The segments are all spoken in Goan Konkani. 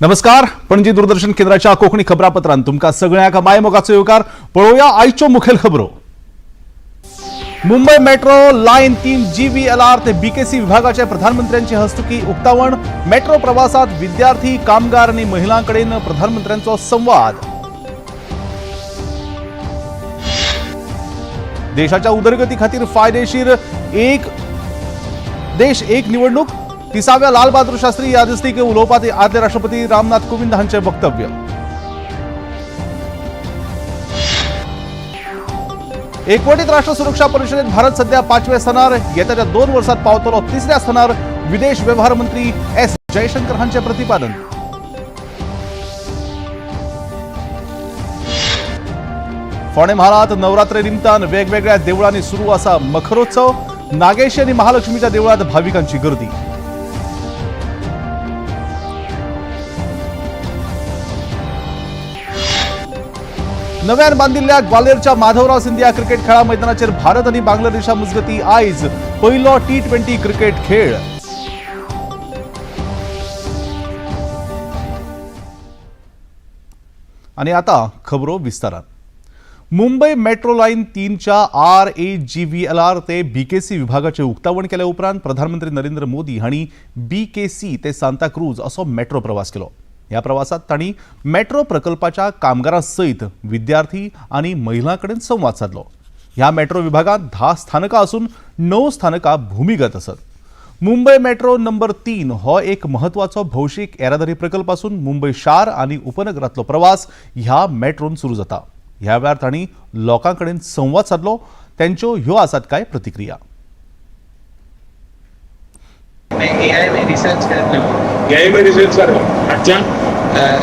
नमस्कार, पणजी दूरदर्शन केंद्राच्या कोकणी खबरापत्रांत तुमकां सगळ्यांक मायमोगाचो येवकार. पळोवया आयच्यो मुखेल खबरो. मुंबई मेट्रो लायन 3 GVLR ते बीकेसी विभागाचे प्रधानमंत्र्यांचे हस्तुकी उक्तावण. मेट्रो प्रवासात विद्यार्थी, कामगार आणि महिलांकडेन प्रधानमंत्र्यांचो संवाद. देशाच्या उदरगती खातीर फायदेशीर एक देश एक निवडणूक. 30व्या लाल बहादूर शास्त्री यादस्तीक उलोवपात आदले राष्ट्रपती रामनाथ कोविंद हांचे वक्तव्य. एकवटीत राष्ट्र सुरक्षा परिषदेत भारत सध्या 5व्या स्थानार, येत्या 2 वर्सात पावतलो 3ऱ्या स्थानार. विदेश व्यवहार मंत्री एस जयशंकर हांचे प्रतिपादन. फोंडें म्हालांत नवरात्री निमतान वेगवेगळ्या देवळांनी सुरू आसा मखरोत्सव. नागेशी आनी महालक्ष्मीच्या देवळांत भाविकांची गर्दी. नव्यान बांदिल्ल्या ग्वाल्हेरच्या माधवराव सिंधिया क्रिकेट खेळा मैदानाचेर भारत आनी बांगलादेशा मजगती आयज पयलो T20 cricket खेळ. आनी आता खबरो विस्तारान. मुंबई मेट्रो लायन 3च्या RAGVLR ते बीकेसी विभागाचे उक्तावण केल्या उपरांत प्रधानमंत्री नरेंद्र मोदी हांणी बीकेसी ते सांताक्रूज असो मेट्रो प्रवास केलो. ह्या प्रवासात तांणी मेट्रो प्रकल्पाच्या कामगारां सयत विद्यार्थी आनी महिलां कडेन संवाद सादलो. ह्या मेट्रो विभागांत 10 स्थानकां आसून 9 स्थानकां भूमिगत आसत. मुंबई मेट्रो नंबर 3 हो एक म्हत्वाचो भौशीक येरादारी प्रकल्प आसून मुंबय शार आनी उपनगरांतलो प्रवास ह्या मेट्रोन सुरू जाता. ह्या वेळार तांणी लोकां कडेन संवाद सादलो. त्यांच्यो ह्यो आसात काय प्रतिक्रिया. मैं एआई में रिसर्च कर रहा हूँ. एआई में रिसर्च कर रहे हो? अच्छा.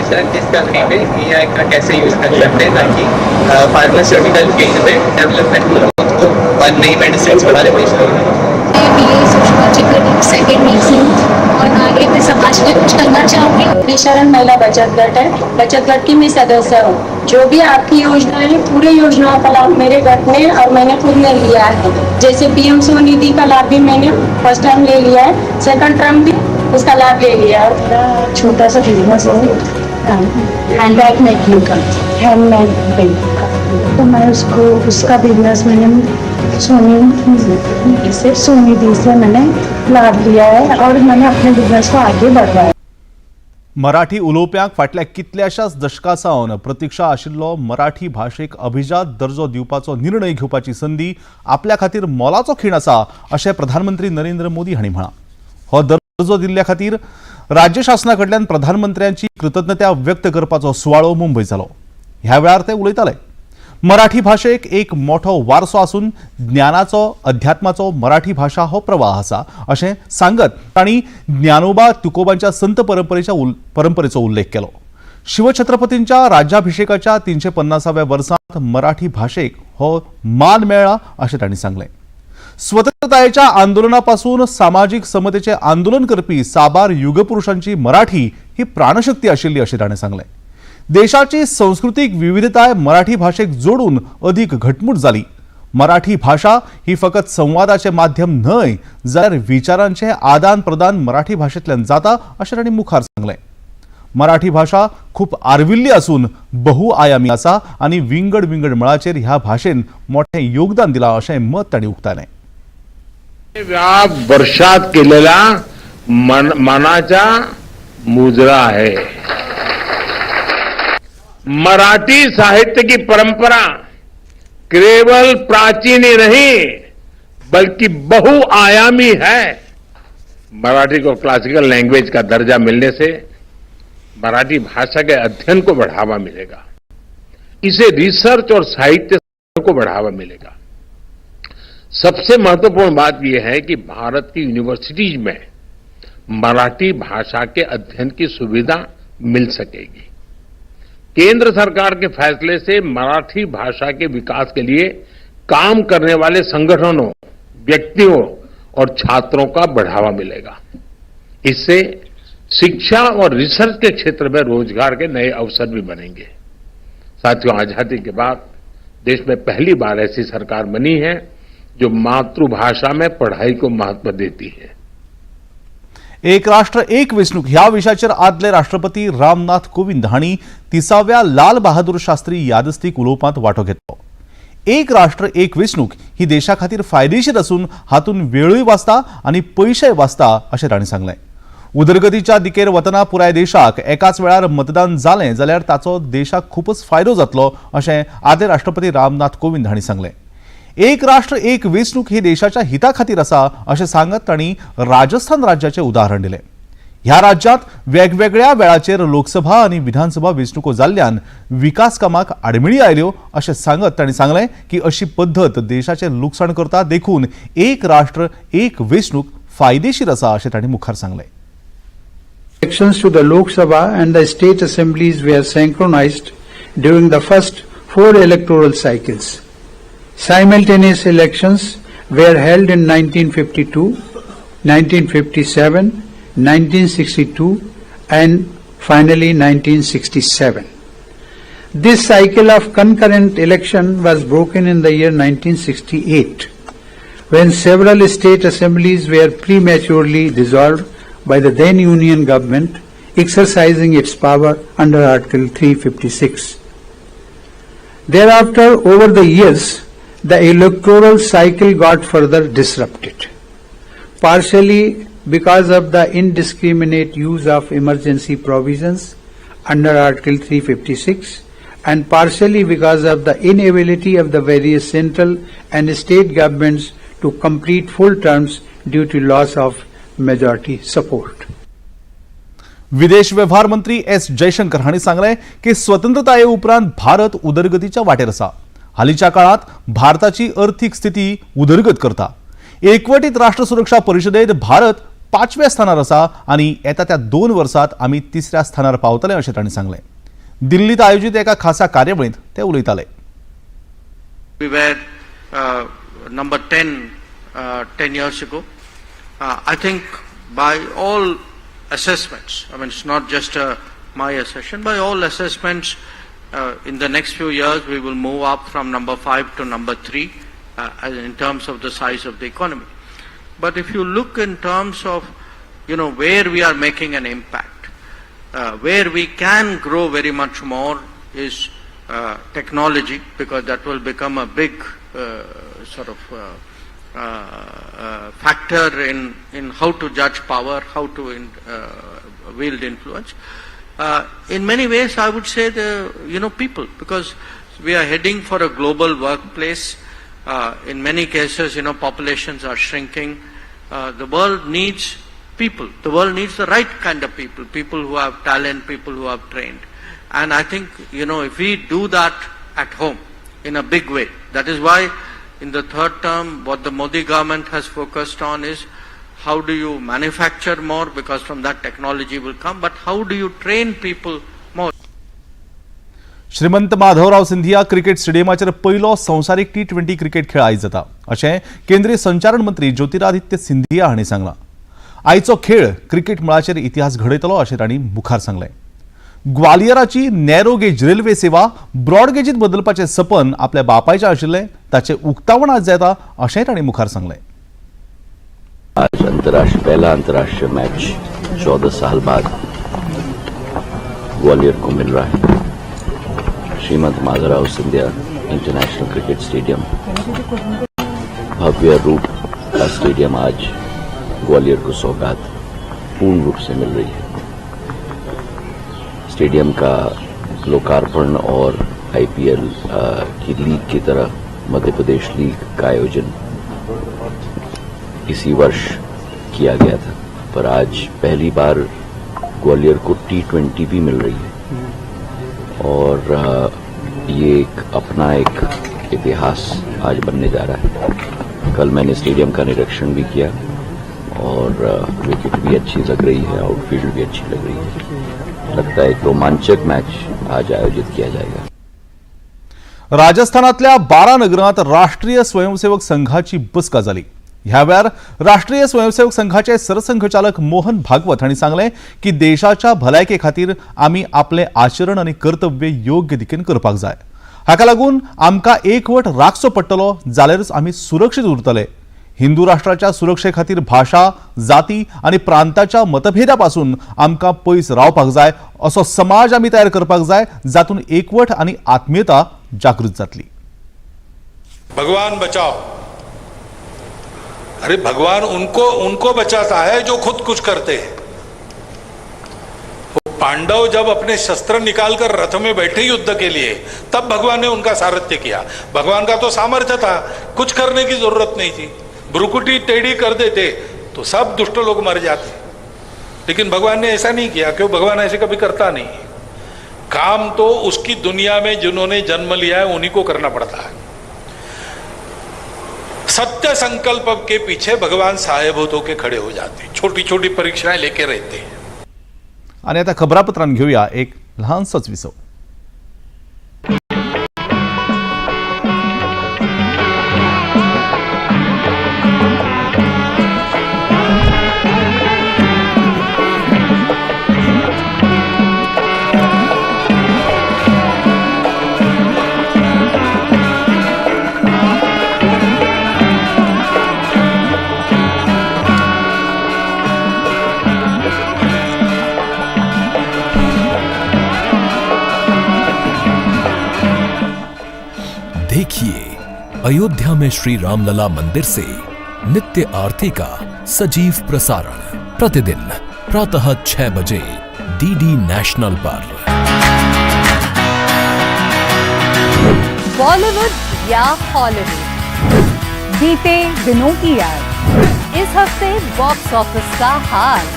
सर, डिस्कवरी में एआई का कैसे यूज़ कर सकते हैं ताकि फार्मास्यूटिकल फील्ड में डेवलपमेंट हो और नई मेडिसिन बनाने में. बीए सोशलॉजी कर सेकेंड ईयर से हूँ और आगे मैं समाज में कुछ करना चाहूँगी. त्रिशरण महिला बचत गट है. बचत गट की मैं सदस्य हूँ. जो भी आपकी योजना है, पूरे योजनाओं का लाभ मेरे गट ने और मैंने खुद ने लिया है. जैसे पीएम स्वनिधि का लाभ भी मैंने फर्स्ट टाइम ले लिया है, सेकंड टर्म भी उसका लाभ ले लिया है. मेरा छोटा सा बिजनेस है हैंड बैग मेकिंग का, हैंडमेड बैग का. तो मैं उसको उसका बिजनेस मैंने सोनी से सोनिधि से मैंने लाभ लिया है और मैंने अपने बिजनेस को आगे बढ़ाया. मराठी उलोवप्यांक फाटल्या कितल्याशाच दशकां सावन प्रतिक्षा आशिल्लो मराठी भाशेक अभिजात दर्जो दिवपाचो निर्णय घेवपाची संदी आपल्या खातीर मोलाचो खीण आसा अशें प्रधानमंत्री नरेंद्र मोदी हांणी म्हळां. हो दर्जो दिल्ल्या खातीर राज्य शासना कडल्यान प्रधानमंत्र्यांची कृतज्ञता व्यक्त करपाचो सुवाळो मुंबय जालो. ह्या वेळार ते उलयताले. मराठी भाशेक एक मोठो वारसो आसून ज्ञानाचो, अध्यात्माचो मराठी भाशा हो प्रवाह आसा अशें सांगत तांणी ज्ञानोबा तुकोबांच्या संत परंपरेच्या परंपरेचो उल्लेख केलो. शिवछत्रपतींच्या राज्याभिषेकाच्या 350व्या वर्सांत मराठी भाशेक हो मान मेळ्ळा अशें तांणी सांगलें. स्वतंत्रतायेच्या आंदोलनापासून सामाजीक समतेचें आंदोलन करपी साबार युगपुरुषांची मराठी ही प्राणशक्ती आशिल्ली अशें ताणें सांगलें. देशाची संस्कृतीक विविधताय मराठी भाशेक जोडून अदीक घटमूट जाली. मराठी भाशा ही फकत संवादाचें माध्यम न्हय, जाल्यार विचारांचें आदान प्रदान मराठी भाशेंतल्यान जाता अशें तांणी मुखार सांगलें. मराठी भाशा खूब आर्विल्ली आसून बहुआयामी आसा आनी विंगड विंगड मळाचेर ह्या भाशेन मोठें योगदान दिलां अशें मत तांणी उक्तायलें. या वर्षात केलेला मनाचा मुजरा आहे. मराठी साहित्य की परंपरा केवल प्राचीन ही नहीं, बल्कि बहुआयामी है. मराठी को क्लासिकल लैंग्वेज का दर्जा मिलने से मराठी भाषा के अध्ययन को बढ़ावा मिलेगा, इसे रिसर्च और साहित्य को बढ़ावा मिलेगा. सबसे महत्वपूर्ण बात यह है कि भारत की यूनिवर्सिटीज में मराठी भाषा के अध्ययन की सुविधा मिल सकेगी. केंद्र सरकार के फैसले से मराठी भाषा के विकास के लिए काम करने वाले संगठनों, व्यक्तियों और छात्रों का बढ़ावा मिलेगा. इससे शिक्षा और रिसर्च के क्षेत्र में रोजगार के नए अवसर भी बनेंगे. साथियों, आजादी के बाद देश में पहली बार ऐसी सरकार बनी है जो मातृभाषा में पढ़ाई को महत्व देती है। एक राष्ट्र एक वेंचणूक ह्या विशयाचेर आदले राष्ट्रपती रामनाथ कोविंद हांणी 30व्या लाल बहादूर शास्त्री यादस्तीक उलोवपांत वांटो घेतलो. एक राष्ट्र एक वेंचणूक ही देशा खातीर फायदेशीर आसून हातूंत वेळूय वाचता आनी पयशेय वाचता अशें तांणी सांगलें. उदरगतीच्या दिकेर वतना पुराय देशाक एकाच वेळार मतदान जालें जाल्यार ताचो देशाक खूबच फायदो जातलो अशें आदले राष्ट्रपती रामनाथ कोविंद हांणी सांगलें. एक राष्ट्र एक वेंचणूक ही देशाच्या हिता खातीर आसा अशें सांगत तांणी राजस्थान राज्याचें उदाहरण दिलें. ह्या राज्यांत वेगवेगळ्या वेळाचेर लोकसभा आनी विधानसभा वेंचणुको जाल्ल्यान विकास कामाक आडमेळी आयल्यो अशें सांगत तांणी सांगलें की अशी पद्दत देशाचें लुकसाण करता, देखून एक राष्ट्र एक वेंचणूक फायदेशीर आसा अशें तांणी मुखार सांगलें. Elections to the Lok Sabha and the state assemblies were synchronized during the first four electoral cycles. Simultaneous elections were held in 1952, 1957, 1962 and finally 1967. This cycle of concurrent election was broken in the year 1968 when several state assemblies were prematurely dissolved by the then Union government exercising its power under Article 356. Thereafter, over the years, the electoral cycle got further disrupted, partially because of the indiscriminate use of emergency provisions under Article 356 and partially because of the inability of the various central and state governments to complete full terms due to loss of majority support. विदेश वेव्हार मंत्री एस जयशंकर हांणी सांगलें की स्वतंत्रताये उपरांत भारत उदरगतीच्या वाटेर आसा. हालींच्या काळांत भारताची अर्थीक स्थिती उदरगत करता. एकवटीत राष्ट्र सुरक्षा परिशदेत भारत पांचव्या स्थानार आसा आनी येता त्या 2 वर्सात आमी तिसऱ्या स्थानार पावतले अशें तांणी सांगलें. दिल्लीत आयोजीत एका खासा कार्यावळींत ते उलयताले. We were number 10 10 years ago. I think by all assessments, I mean, it's not just my assertion, by all assessments, in the next few years we will move up from number 5 to number 3 as in terms of the size of the economy. But if you look in terms of where we are making an impact, where we can grow very much more is technology, because that will become a big sort of factor in how to judge power, how to wield influence. In many ways, I would say the people, because we are heading for a global workplace. In many cases, populations are shrinking. The world needs people. The world needs the right kind of people, people who have talent, people who have trained. And I think if we do that at home in a big way, that is why in the third term, what the Modi government has focused on is how do you manufacture more, because from that technology will come, but how do you train people more? Shrimant Madhavrao Scindia cricket स्टेडियमाचेर पयलो संवसारीक टी 20 क्रिकेट खेळ आयज जाता अशें केंद्रीय संचारण मंत्री ज्योतिरादित्य सिंधिया हांणी सांगलां. आयचो खेळ क्रिकेट मळाचेर इतिहास घडयतलो अशें तांणी मुखार सांगलें. ग्वालियराची नॅरो गेज रेल्वे सेवा ब्रॉड गेजीत बदलपाचें सपन आपल्या बापायचें आशिल्लें, ताचें उक्तावण आज जाता अशेंय तांणी मुखार सांगलें. आज अंतर्राष्ट्रीय पहला अंतर्राष्ट्रीय मैच 14 साल बाद ग्वालियर को मिल रहा है. श्रीमंत Madhavrao Scindia international cricket stadium, भव्य रूप का स्टेडियम आज ग्वालियर को सौगात पूर्ण रूप से मिल रही है. स्टेडियम का लोकार्पण और आईपीएल की लीग की तरह मध्य प्रदेश लीग का आयोजन इसी वर्ष किया गया था, पर आज पहली बार ग्वालियर को टी 20 भी मिल रही है और ये एक अपना एक इतिहास आज बनने जा रहा है. कल मैंने स्टेडियम का निरीक्षण भी किया और विकेट भी अच्छी लग रही है, आउटफील्ड भी अच्छी लग रही है. लगता है एक रोमांचक मैच आज आयोजित किया जाएगा. राजस्थानातल्या 12 नगरात राष्ट्रीय स्वयंसेवक संघाची बसका जाली. ह्या वेळार राष्ट्रीय स्वयंसेवक संघाचे सरसंघचालक मोहन भागवत हांणी सांगलें की देशाच्या भलायके खातीर आमी आपलें आचरण आनी कर्तव्य योग्य दिकेन करपाक जाय. हाका लागून आमकां एकवट राखचो पडटलो जाल्यारच आमी सुरक्षीत उरतले. हिंदू राष्ट्राच्या सुरक्षे खातीर भाशा, जाती आनी प्रांताच्या मतभेदा पासून आमकां पयस रावपाक जाय. असो समाज आमी तयार करपाक जाय जातून एकवट आनी आत्मीयता जागृत जातली. भगवान बचाओ. अरे भगवान उनको उनको बचाता है जो खुद कुछ करते हैं. पांडव जब अपने शस्त्र निकालकर रथ में बैठे युद्ध के लिए, तब भगवान ने उनका सारथ्य किया. भगवान का तो सामर्थ्य था, कुछ करने की जरूरत नहीं थी. भ्रुकुटी टेढ़ी कर देते तो सब दुष्ट लोग मर जाते, लेकिन भगवान ने ऐसा नहीं किया. क्यों? भगवान ऐसे कभी करता नहीं. काम तो उसकी दुनिया में जिन्होंने जन्म लिया है उन्हीं को करना पड़ता है. सत्य संकल्प के पीछे भगवान साहेब हो के खड़े हो जाते, छोटी छोटी परीक्षाएं लेके रहते हैं. आनी आतां खबरापत्रान घेवया एक ल्हानसोच विसव. देखिए अयोध्या में श्री रामलला मंदिर से नित्य आरती का सजीव प्रसारण प्रतिदिन प्रातः 6 बजे डीडी नेशनल पर. बॉलीवुड या हॉलीवुड, बीते दिनों की याद, इस हफ्ते बॉक्स ऑफिस का हाल,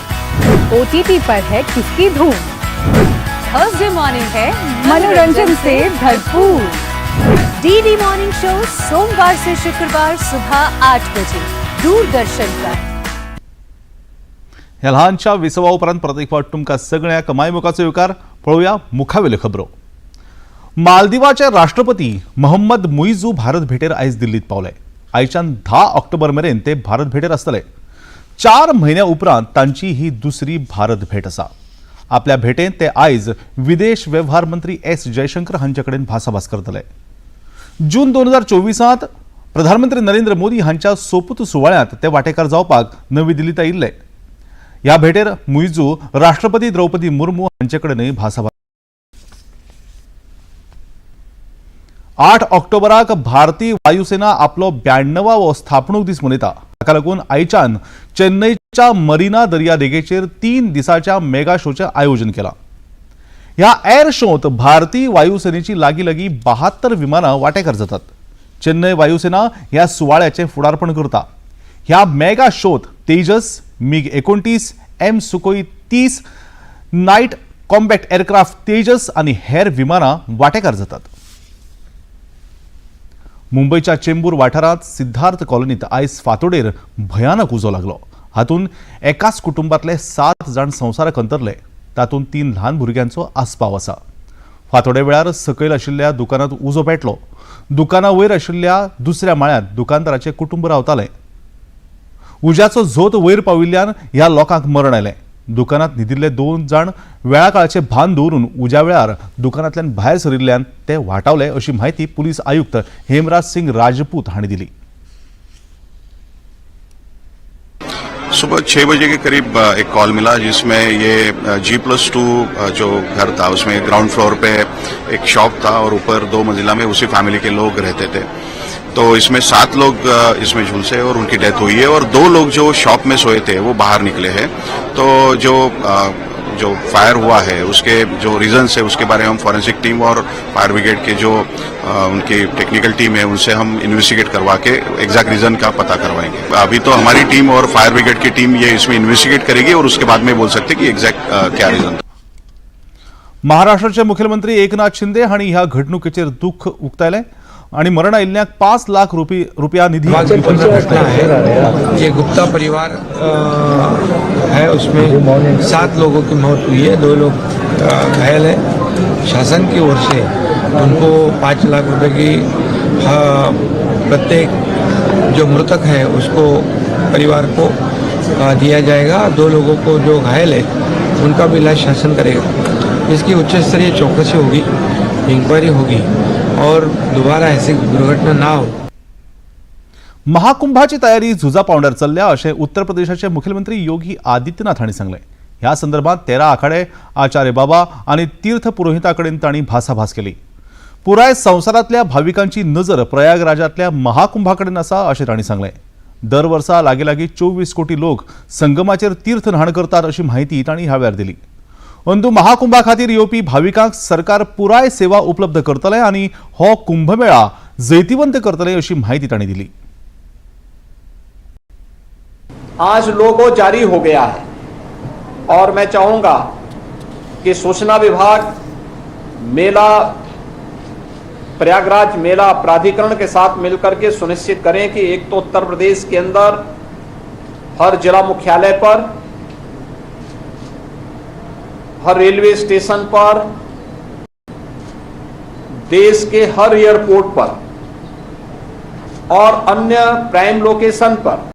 ओटीटी पर है किसकी धूम, थर्सडे मॉर्निंग है मनोरंजन से भरपूर. डीडी मॉर्निंग शो सोमवार से शुक्रवार सुबह 8 बजे दूरदर्शन पर. ह्या ल्हानशा विसवा उपरांत परत एक फावट तुमकां सगळ्यांक मायमुखाचो येवकार. पळोवया मुखावेल्यो खबरो. मालदिवाचे राष्ट्रपती मोहम्मद मुइजू भारत भेटेर आयज दिल्लीत पावले. आयच्यान 10 ऑक्टोबर मेरेन ते भारत भेटेर आसतले. 4 म्हयन्या उपरांत तांची ही दुसरी भारत भेट आसा. आपल्या भेटेंत ते आयज विदेश वेव्हार मंत्री एस जयशंकर हांचे कडेन भासाभास करतले. जून 2024 प्रधानमंत्री नरेंद्र मोदी हांच्या सोपूत सुवाळ्यांत ते वांटेकार जावपाक नवी दिल्लीत आयिल्ले. ह्या भेटेर मुइजू राष्ट्रपती द्रौपदी मुर्मू हांचे कडेनूय भासाभास. 8 ऑक्टोबराक भारतीय वायुसेना आपलो 92वो स्थापणूक दीस मनयता. हाका लागून आयच्यान चेन्नईच्या मरीना दर्या देगेचेर 3 दिसांच्या मेगा शोचें आयोजन केलां. ह्या एअर शोंत भारतीय वायुसेनेची लागीं लागीं 72 विमानां वांटेकार जातात. चेन्नय वायुसेना ह्या सुवाळ्याचें फुडारपण करता. ह्या मेगा शोंत Tejas, MiG 29, M Sukhoi 30, night combat aircraft Tejas आनी हेर विमानां वांटेकार जातात. मुंबयच्या चेंबूर वाठारांत सिद्धार्थ कॉलनीत आयज फांतोडेर भयानक उजो लागलो. हातूंत एकाच कुटुंबांतले 7 जाण संवसाराक अंतरले. तातूंत 3 ल्हान भुरग्यांचो आस्पाव आसा. फांतोडे वेळार सकयल आशिल्ल्या दुकानांत उजो पेटलो. दुकाना वयर आशिल्ल्या दुसऱ्या माळ्यांत दुकानदाराचें कुटुंब रावतालें. उज्याचो झोत वयर पाविल्ल्यान ह्या लोकांक मरण आयलें. दुकानांत न्हिदिल्ले 2 जाण वेळाकाळाचें भान दवरून उज्या वेळार दुकानांतल्यान भायर सरिल्ल्यान ते वाटावले अशी म्हायती पुलीस आयुक्त हेमराज सिंग राजपूत हांणी दिली. सुबह 6 बजे के करीब एक कॉल मिला जिसमें ये G+2 जो घर था उसमें ग्राउंड फ्लोर पे एक शॉप था और ऊपर 2 मंजिला में उसी फैमिली के लोग रहते थे. तो इसमें 7 लोग इसमें झुलसे और उनकी डेथ हुई है और 2 लोग जो शॉप में सोए थे वो बाहर निकले हैं. तो जो फायर हुआ है उसके जो रीजंस है उसके बारे में हम फॉरेंसिक टीम और फायर ब्रिगेड के जो उनकी टेक्निकल टीम है उनसे हम इन्वेस्टिगेट करवा के एग्जैक्ट रीजन का पता करवाएंगे. अभी तो हमारी टीम और फायर ब्रिगेड की टीम ये इसमें इन्वेस्टिगेट करेगी और उसके बाद में बोल सकते कि एग्जैक्ट क्या रीजन. महाराष्ट्राचे मुख्यमंत्री एकनाथ शिंदे हांणी ह्या घडणुकेचेर दुख्ख उक्तायलें आणि मरण आयिल्ल्यांक 5 लाख रुपया निधी. घटना है, ये गुप्ता परिवार है, उसमें 7 लोगों की मौत हुई है, 2 लोग घायल हैं. शासन की ओर से उनको 5 लाख रुपए की प्रत्येक जो मृतक है उसको परिवार को दिया जाएगा. 2 लोगों को जो घायल है उनका भी इलाज शासन करेगा. इसकी उच्च स्तरीय चौकसी होगी, इंक्वायरी होगी और दोबारा ऐसी दुर्घटना ना हो। महाकुंभाची तयारी झुजा पावंड्यार चल्ल्या अशें उत्तर प्रदेशाचे मुखेलमंत्री योगी आदित्यनाथ हांणी सांगलें। ह्या संदर्भात 13 आखाडे, आचार्य बाबा आनी तीर्थ पुरोहिता कडेन तांणी भासाभास केली। पुराय संवसारांतल्या भाविकांची नजर प्रयागराजांतल्या महाकुंभा कडेन आसा अशें तांणी सांगलें। दर वर्सा लागीं लागीं 24 कोटी लोक संगमाचेर तीर्थ न्हाण करतात अशी म्हायती तांणी ह्या वेळार दिली। अंदू महाकुंभा खातीर येवपी भाविकांक सरकार पुराय सेवा उपलब्ध करतले आनी हो कुंभमेळा जैतिवंत करतले अशी म्हायती तांणी दिली। आज लोगो जारी हो गया है और मैं चाहूंगा कि सूचना विभाग मेला प्रयागराज मेला प्राधिकरण के साथ मिलकर के सुनिश्चित करें कि एक तो उत्तर प्रदेश के अंदर हर जिला मुख्यालय पर, हर रेलवे स्टेशन पर, देश के हर एयरपोर्ट पर और अन्य प्राइम लोकेशन पर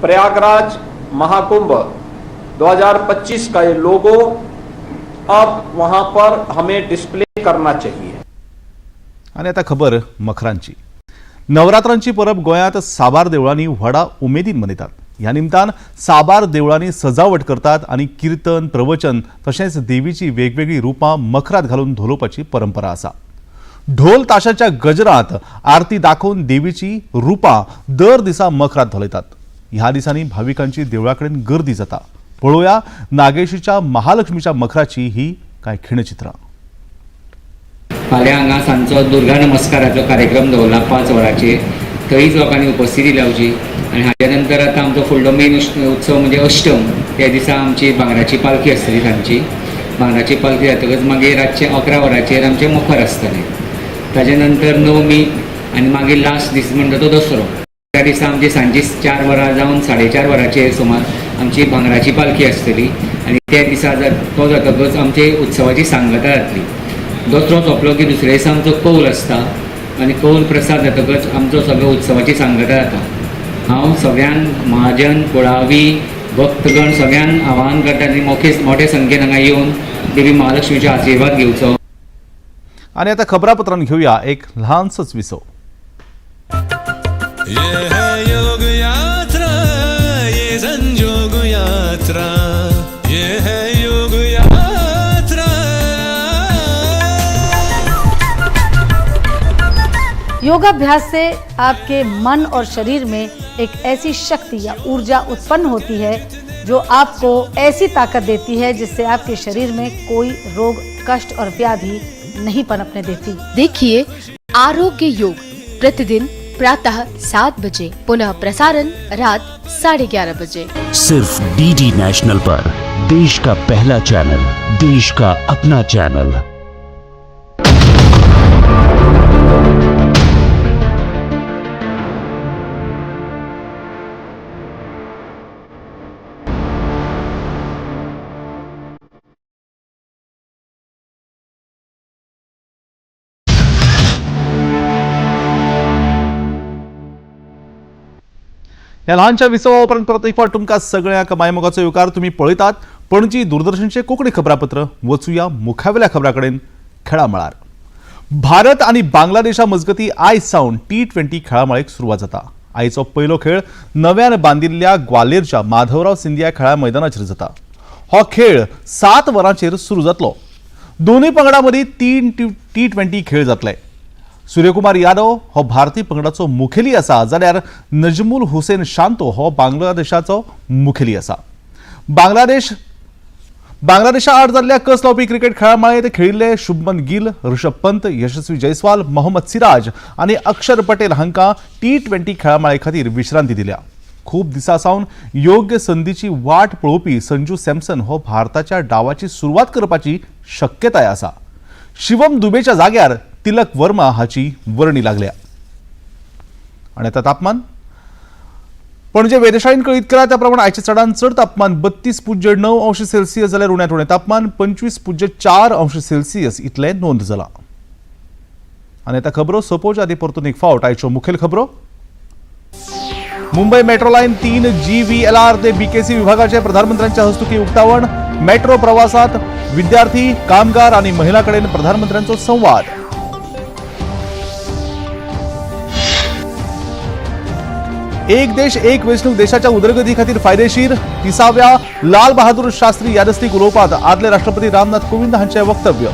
प्रयागराज महाकुंभ 2025 का ये लोगो अब वहां पर हमें डिस्प्ले करना चाहिए। आनी आतां खबर मखरांची। नवरात्रांची परब गोंयांत साबार देवळांनी व्हडा उमेदीन मनयतात। ह्या निमतान साबार देवळांनी सजावट करतात आनी कीर्तन, प्रवचन तशेंच देवीची वेगवेगळी रुपां मखरात घालून धोलोवपाची परंपरा आसा। ढोल ताशाच्या गजरात आरती दाखोवन देवीची रुपां दर दिसा मखरात धोलयतात। ह्या दिसांनी भाविकांची देवळा कडेन गर्दी जाता। पळोवया नागेशीच्या महालक्ष्मीच्या मखराची ही कांय खिणचित्रां। फाल्यां हांगा सांजचो दुर्गा नमस्काराचो कार्यक्रम दवरला 5 वरांचेर, थंयच लोकांनी उपस्थिती लावची। आनी हाज्या नंतर आतां आमचो फुडलो मेन उत्सव म्हणजे अष्टम, त्या दिसा आमची भांगराची पालखी आसतली। सांजची भांगराची पालखी जातकच मागीर रातचें 11 वरांचेर आमचें मखर आसतलें। ताजे नंतर नवमी आनी मागीर लास्ट दीस म्हणटा तो दसरो। त्या दिसा आमची सांजची 4 वरां जावन 4:30 वरांचेर सुमार आमची भांगराची पालखी आसतली आनी त्या दिसा तो जातकच आमची उत्सवाची सांगता जातली। दसरो सोंपलो की दुसऱ्या दिसा आमचो कौल आसता आनी कौल प्रसाद जातकच आमचो सगळो उत्सवाची सांगता जाता। हांव सगळ्यांक महाजन, कुळावी, भक्तगण सगळ्यांक आवाहन करता आनी मोठे संख्येन हांगा येवन देवी महालक्ष्मीचो आशिर्वाद घेवचो। आनी आतां खबरापत्रान घेवया एक ल्हानसोच विसव। ये है योग यात्रा, ये संजोग यात्रा, ये है योग यात्रा। योगाभ्यास से आपके मन और शरीर में एक ऐसी शक्ति या ऊर्जा उत्पन्न होती है जो आपको ऐसी ताकत देती है जिससे आपके शरीर में कोई रोग, कष्ट और व्याधि नहीं पनपने देती। देखिए आरोग्य योग प्रतिदिन प्रातः 7 बजे, पुनः प्रसारण रात 11:30 बजे, सिर्फ डीडी नेशनल पर। देश का पहला चैनल, देश का अपना चैनल। ह्या ल्हानशा विसवा उपरांत परत एक फावट तुमकां सगळ्यांक मायमोगाचो येवकार। तुमी पळयतात पणजी दूरदर्शनचें कोंकणी खबरापत्र। वचुया मुखावेल्या खबरां कडेन। खेळा मळार भारत आनी बांगलादेशा मजगती आयज सावन T20 खेळा माळेक सुरवात जाता। आयचो पयलो खेळ नव्यान बांदिल्ल्या ग्वाल्हेरच्या माधवराव सिंधिया खेळा मैदानाचेर जाता। हो खेळ 7 वरांचेर सुरू जातलो। दोनूय पंगडां मदीं 3 T20 खेळ जातले। सूर्यकुमार यादव हो भारतीय पंगडाचो मुखेली आसा, जाल्यार नजमुल हुसेन शांतो हो बांगलादेशाचो मुखेली आसा। बांगलादेशा आड जाल्ल्या कस लावपी क्रिकेट खेळा माळेंत खेळिल्ले शुभमन गिल, ऋषभ पंत, यशस्वी जयस्वाल, मोहम्मद सिराज आनी अक्षर पटेल हांकां T20 खेळा माळे खातीर विश्रांती दिल्या। खूब दिसां सावन योग्य संदीची वाट पळोवपी संजू सॅमसन हो भारताच्या डावाची सुरवात करपाची शक्यताय आसा। शिवम दुबेच्या जाग्यार तिलक वर्मा हाची वर्णी लागल्या। आनी आतां तापमान। पणजे वेधशाळेन कळीत केला त्या प्रमाण आयचें चडांत चड तापमान 32.9 अंश सेल्सियस जाल्यार उण्यांत उणें तापमान 25.4 अंश सेल्सियस इतलें नोंद जालां। आनी आतां खबरो सोंपोवच्या आदीं परतून एक फावट आयच्यो मुखेल खबरो। मुंबई मेट्रो लायन 3 GVLR ते BKC विभागाचे प्रधानमंत्र्यांच्या हस्तुकी उक्तावण। मेट्रो प्रवासात विद्यार्थी, कामगार आणि महिलां कडेन प्रधानमंत्र्यांचो संवाद। एक देश एक वेंचणूक देशाच्या उदरगती खातीर फायदेशीर. 30व्या लाल बहादूर शास्त्री यादस्तीक उलोवपात आदले राष्ट्रपती रामनाथ कोविंद हांचें वक्तव्य.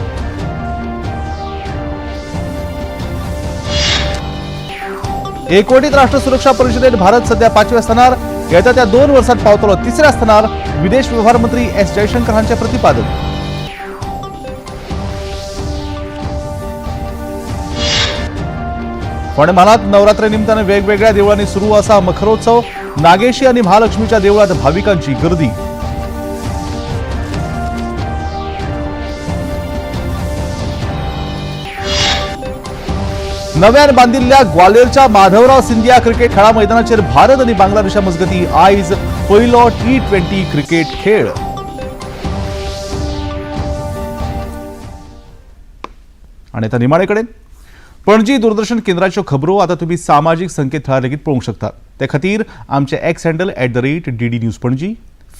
एकवटीत राष्ट्र सुरक्षा परिषदेत भारत सध्या 5व्या स्थानार, येता त्या 2 वर्सात पावतलो 3ऱ्या स्थानार. विदेश व्यवहार मंत्री एस जयशंकर हांचें प्रतिपादन. फोंडें म्हालांत नवरात्रे निमतान वेगवेगळ्या देवळांनी सुरू आसा मखरोत्सव. नागेशी आनी महालक्ष्मीच्या देवळांत भाविकांची गर्दी. नव्यान बांदिल्ल्या ग्वाल्हेरच्या माधवराव सिंधिया क्रिकेट खेळा मैदानाचेर भारत आनी बांगलादेशा मजगती आयज पयलो T20 cricket खेळ. आनी आतां निमाणे कडेन पणजी दूरदर्शन केंद्राच्यो खबरो आतां तुमी सामाजीक संकेतथळार लेगीत पळोवंक शकतात. ते खातीर आमचे X handle @DD News Panaji,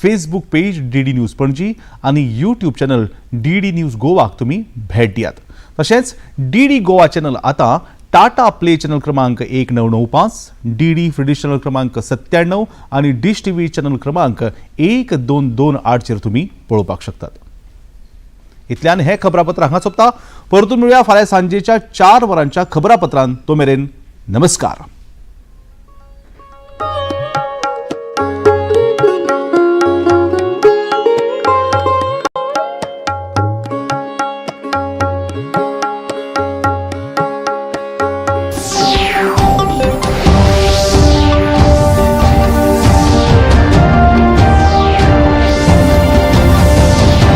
Facebook page DD News Panaji आनी यूट्यूब चॅनल DD news गोवाक तुमी भेट दियात. तशेंच DD Goa channel आतां टाटा प्ले चॅनल क्रमांक 1995, DD free dish channel क्रमांक 97 आनी डिश टीव्ही चॅनल क्रमांक 1228चेर तुमी पळोवपाक शकतात. इतल्यान हे खबरापत्र हांगा सोंपता. परतून मेळुया फाल्यां सांजेच्या 4 वरांच्या खबरापत्रान. तो मेरेन नमस्कार.